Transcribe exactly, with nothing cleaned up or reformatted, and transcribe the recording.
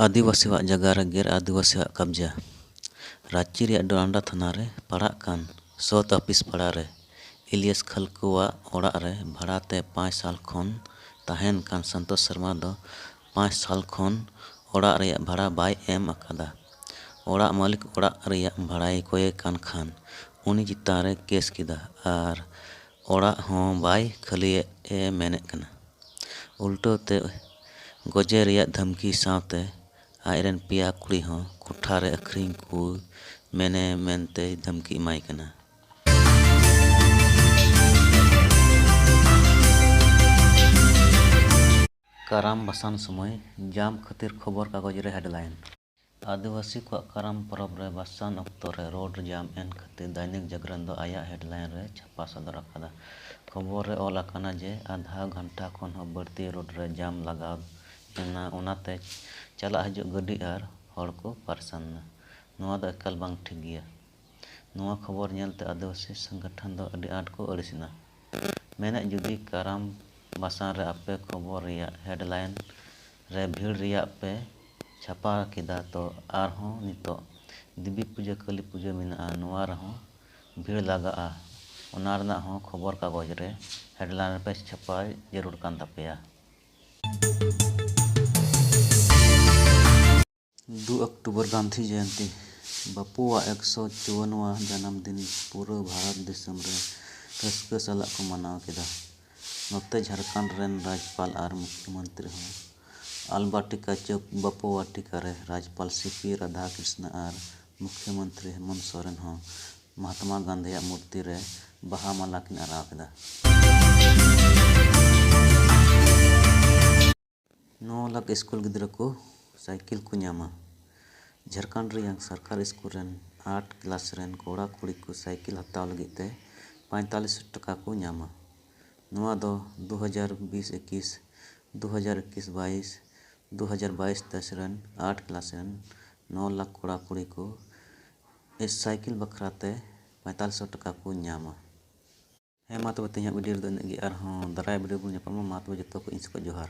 ᱟᱹᱫᱤᱵᱟᱹᱥᱤᱣᱟᱜ ᱡᱟᱭᱜᱟ ᱨᱮ ᱜᱮᱨ ᱟᱹᱫᱤᱵᱟᱹᱥᱤᱣᱟᱜ ᱠᱟᱵᱽᱡᱟ᱾ ᱨᱟᱺᱪᱤ ᱨᱮᱭᱟᱜ ᱰᱚᱨᱟᱱᱰᱟ ᱛᱷᱟᱱᱟ ᱨᱮ ᱯᱟᱲᱟᱜ ᱠᱟᱱ ᱥᱚᱛ ᱟᱹᱯᱤᱥ ᱯᱟᱲᱟ ᱨᱮ ᱤᱞᱤᱭᱟᱥ ᱠᱷᱟᱞᱠᱩᱣᱟᱜ ᱚᱲᱟᱜ ᱨᱮ ᱵᱷᱟᱲᱟ ᱛᱮ ᱯᱟᱸᱪ ᱥᱟᱞ ᱠᱷᱚᱱ ᱛᱟᱦᱮᱱ ᱠᱟᱱ ᱥᱚᱱᱛᱳᱥ ᱥᱚᱨᱢᱟ ᱫᱚ ᱯᱟᱸᱪ ᱥᱟᱞ ᱠᱷᱚᱱ ᱚᱲᱟᱜ ᱨᱮᱭᱟᱜ ᱵᱷᱟᱲᱟ ᱵᱟᱭ ᱮᱢ ᱟᱠᱟᱫᱟ᱾ ᱚᱲᱟᱜ ᱢᱟᱹᱞᱤᱠ ᱚᱲᱟᱜ ᱨᱮᱭᱟᱜ ᱵᱷᱟᱲᱟᱭ ᱠᱚᱭᱮ ᱠᱟᱱ ᱠᱷᱟᱱ ᱩᱱᱤ ᱪᱮᱛᱟᱱ ᱨᱮ ᱠᱮᱥ ᱠᱮᱫᱟ ᱟᱨ ᱚᱲᱟᱜ ᱦᱚᱸ ᱵᱟᱭ ᱠᱷᱟᱹᱞᱤᱭᱮᱫ ᱮ ᱢᱮᱱᱮᱫ ᱠᱟᱱᱟ᱾ ᱩᱞᱴᱟᱹᱣ ᱛᱮ ᱜᱚᱡᱮ ᱨᱮᱭᱟᱜ ᱫᱷᱟᱢᱠᱤ ᱥᱟᱶᱛᱮ ᱟᱡᱨᱮᱱ ᱯᱮᱭᱟ ᱠᱩᱲᱤ ᱦᱚᱸ ᱠᱚᱴᱷᱟ ᱨᱮ ᱟᱹᱠᱷᱨᱤᱧ ᱠᱚ ᱢᱮᱱᱮ ᱢᱮᱱᱛᱮᱭ ᱫᱷᱟᱢᱠᱤ ᱮᱢᱟᱭ ᱠᱟᱱᱟ᱾ ᱠᱟᱨᱟᱢ ᱵᱟᱥᱟᱱ ᱥᱚᱢᱚᱭ ᱡᱟᱢ ᱠᱷᱟᱹᱛᱤᱨ ᱠᱷᱚᱵᱚᱨ ᱠᱟᱜᱚᱡᱽ ᱨᱮ headline᱾ ᱟᱹᱫᱤᱵᱟᱹᱥᱤ ᱠᱚᱣᱟᱜ ᱠᱟᱨᱟᱢ ᱯᱚᱨᱚᱵᱽ ᱨᱮ ᱵᱟᱥᱟᱱ ᱚᱠᱛᱚ ᱨᱮ ᱨᱳᱰ ᱡᱟᱢ ᱮᱱ ᱠᱷᱟᱹᱛᱤᱨ ᱫᱟᱭᱱᱤᱠ ᱡᱟᱜᱽᱨᱚᱱ ᱫᱚ ᱟᱭᱟᱜ headline ᱨᱮ ᱪᱷᱟᱯᱟ ᱥᱚᱫᱚᱨ ᱟᱠᱟᱫᱟ᱾ ᱠᱷᱚᱵᱚᱨ ᱨᱮ ᱚᱞ ᱟᱠᱟᱱᱟ ᱡᱮ ᱟᱫᱷᱟ ᱜᱷᱚᱱᱴᱟ ᱠᱷᱚᱱ ᱦᱚᱸ ᱵᱟᱹᱲᱛᱤ ᱨᱳᱰ ᱨᱮ ᱡᱟᱢ ᱞᱟᱜᱟᱣ ᱮᱱᱟ, ᱚᱱᱟᱛᱮ ᱪᱟᱞᱟᱜ ᱦᱤᱡᱩᱜ ᱜᱟᱹᱰᱤ ᱟᱨ ᱦᱚᱲ ᱠᱚ ᱯᱟᱨᱥᱟᱱ ᱮᱱᱟ᱾ ᱱᱚᱣᱟ ᱫᱚ ᱮᱠᱟᱞ ᱵᱟᱝ ᱴᱷᱤᱠ ᱜᱮᱭᱟ᱾ ᱱᱚᱣᱟ ᱠᱷᱚᱵᱚᱨ ᱧᱮᱞᱛᱮ ᱟᱹᱫᱤᱵᱟᱹᱥᱤ ᱥᱚᱝᱜᱚᱴᱷᱚᱱ ᱫᱚ ᱟᱹᱰᱤ ᱟᱸᱴ ᱠᱚ ᱟᱹᱲᱤᱥ ᱮᱱᱟ᱾ ᱢᱮᱱᱮᱫ, ᱡᱩᱫᱤ ᱠᱟᱨᱟᱢ ᱵᱟᱥᱟᱱ ᱨᱮ ᱟᱯᱮ ᱠᱷᱚᱵᱚᱨ ᱨᱮᱭᱟᱜ headline ᱨᱮ ᱵᱷᱤᱲ ᱨᱮᱭᱟᱜ ᱯᱮ ᱪᱷᱟᱯᱟ ᱠᱮᱫᱟ, ᱛᱚ ᱟᱨᱦᱚᱸ ᱱᱤᱛᱚᱜ ᱫᱮᱵᱤ ᱯᱩᱡᱟᱹ, ᱠᱟᱹᱞᱤ ᱯᱩᱡᱟᱹ ᱢᱮᱱᱟᱜᱼᱟ, ᱱᱚᱣᱟ ᱨᱮᱦᱚᱸ ᱵᱷᱤᱲ ᱞᱟᱜᱟᱜᱼᱟ᱾ ᱚᱱᱟ ᱨᱮᱱᱟᱜ ᱦᱚᱸ ᱠᱷᱚᱵᱚᱨ ᱠᱟᱜᱚᱡᱽ ᱨᱮ headline ᱨᱮᱯᱮ ᱪᱷᱟᱯᱟ ᱡᱟᱹᱨᱩᱲ ᱠᱟᱱ ᱛᱟᱯᱮᱭᱟ᱾ ᱫᱩ ᱚᱠᱴᱳᱵᱚᱨ ᱜᱟᱱᱫᱷᱤ ᱡᱚᱭᱚᱱᱛᱤ, ᱵᱟᱯᱩᱣᱟᱜ ᱮᱠᱥᱚ ᱪᱩᱣᱟᱱᱱᱚᱣᱟ ᱡᱟᱱᱟᱢ ᱫᱤᱱ ᱯᱩᱨᱟᱹ ᱵᱷᱟᱨᱚᱛ ᱫᱤᱥᱚᱢ ᱨᱮ ᱨᱟᱹᱥᱠᱟᱹ ᱥᱟᱞᱟᱜ ᱠᱚ ᱢᱟᱱᱟᱣ ᱠᱮᱫᱟ᱾ ᱱᱚᱛᱮ ᱡᱷᱟᱲᱠᱷᱚᱸᱰ ᱨᱮᱱ ᱨᱟᱡᱽᱯᱟᱞ ᱟᱨ ᱢᱩᱠᱷᱭᱚᱢᱚᱱᱛᱨᱤ ᱦᱚᱸ ᱟᱞᱵᱟᱴᱤᱠᱟ ᱪᱚᱠ ᱵᱟᱯᱩᱣᱟᱴᱤᱠᱟ ᱨᱮ ᱨᱟᱡᱽᱯᱟᱞ ᱥᱤ ᱯᱤ ᱨᱟᱫᱷᱟᱠᱨᱤᱥᱱᱟ ᱟᱨ ᱢᱩᱠᱷᱭᱚᱢᱚᱱᱛᱨᱤ ᱦᱮᱢᱚᱱᱛ ᱥᱚᱨᱮᱱ ᱦᱚᱸ ᱢᱚᱦᱟᱛᱢᱟ ᱜᱟᱱᱫᱷᱤᱭᱟᱜ ᱢᱩᱨᱛᱤ ᱨᱮ ᱵᱟᱦᱟ ᱢᱟᱞᱟ ᱠᱤᱱ ᱟᱨᱟᱣ ᱠᱮᱫᱟ᱾ ᱱᱚ ᱞᱟᱠᱷ ᱥᱠᱩᱞ ᱜᱤᱫᱽᱨᱟᱹ ᱠᱚ ᱥᱟᱭᱠᱮᱞ ᱠᱚ ᱧᱟᱢᱟ᱾ ᱡᱷᱟᱲᱠᱷᱚᱸᱰ ᱨᱮᱭᱟᱜ ᱥᱚᱨᱠᱟᱨᱤ ᱥᱠᱩᱞ ᱨᱮᱱ ᱟᱴ ᱠᱞᱟᱥ ᱨᱮᱱ ᱠᱚᱲᱟ ᱠᱩᱲᱤ ᱠᱚ ᱥᱟᱭᱠᱮᱞ ᱦᱟᱛᱟᱣ ᱞᱟᱹᱜᱤᱫ ᱛᱮ ᱯᱚᱸᱭᱛᱟᱞᱤᱥ ᱥᱚ ᱴᱟᱠᱟ ᱠᱚ ᱧᱟᱢᱟ᱾ ᱱᱚᱣᱟ ᱫᱚ ᱫᱩ ᱦᱟᱡᱟᱨ ᱵᱤᱥ ᱮᱠᱤᱥ, ᱫᱩ ᱦᱟᱡᱟᱨ ᱮᱠᱤᱥ ᱵᱟᱭᱤᱥ ᱫᱩ ᱦᱟᱡᱟᱨ ᱵᱟᱭᱤᱥ ᱛᱮᱭᱤᱥ ᱨᱮᱱ ᱟᱴ ᱠᱞᱟᱥ ᱨᱮᱱ ᱱᱚ ᱞᱟᱠᱷ ᱠᱚᱲᱟ ᱠᱩᱲᱤ ᱠᱚ ᱥᱟᱭᱠᱮᱞ ᱵᱟᱠᱷᱨᱟ ᱛᱮ ᱯᱚᱸᱭᱛᱟᱞᱤᱥ ᱥᱚ ᱴᱟᱠᱟ ᱠᱚ ᱧᱟᱢᱟ᱾ ᱦᱮᱸ, ᱢᱟ ᱛᱚᱵᱮ ᱛᱮᱦᱮᱧᱟᱜ ᱵᱷᱤᱰᱤᱭᱳ ᱨᱮᱫᱚ ᱤᱱᱟᱹᱜ ᱜᱮ᱾ ᱟᱨᱦᱚᱸ ᱫᱟᱨᱟᱭ ᱵᱷᱤᱰᱤᱭᱳ ᱵᱚᱱ ᱧᱟᱯᱟᱢᱟ᱾ ᱢᱟ ᱛᱚᱵᱮ ᱡᱚᱛᱚ ᱠᱚ ᱤᱧ ᱥᱮᱫ ᱠᱷᱚᱱ ᱡᱚᱦᱟᱨ᱾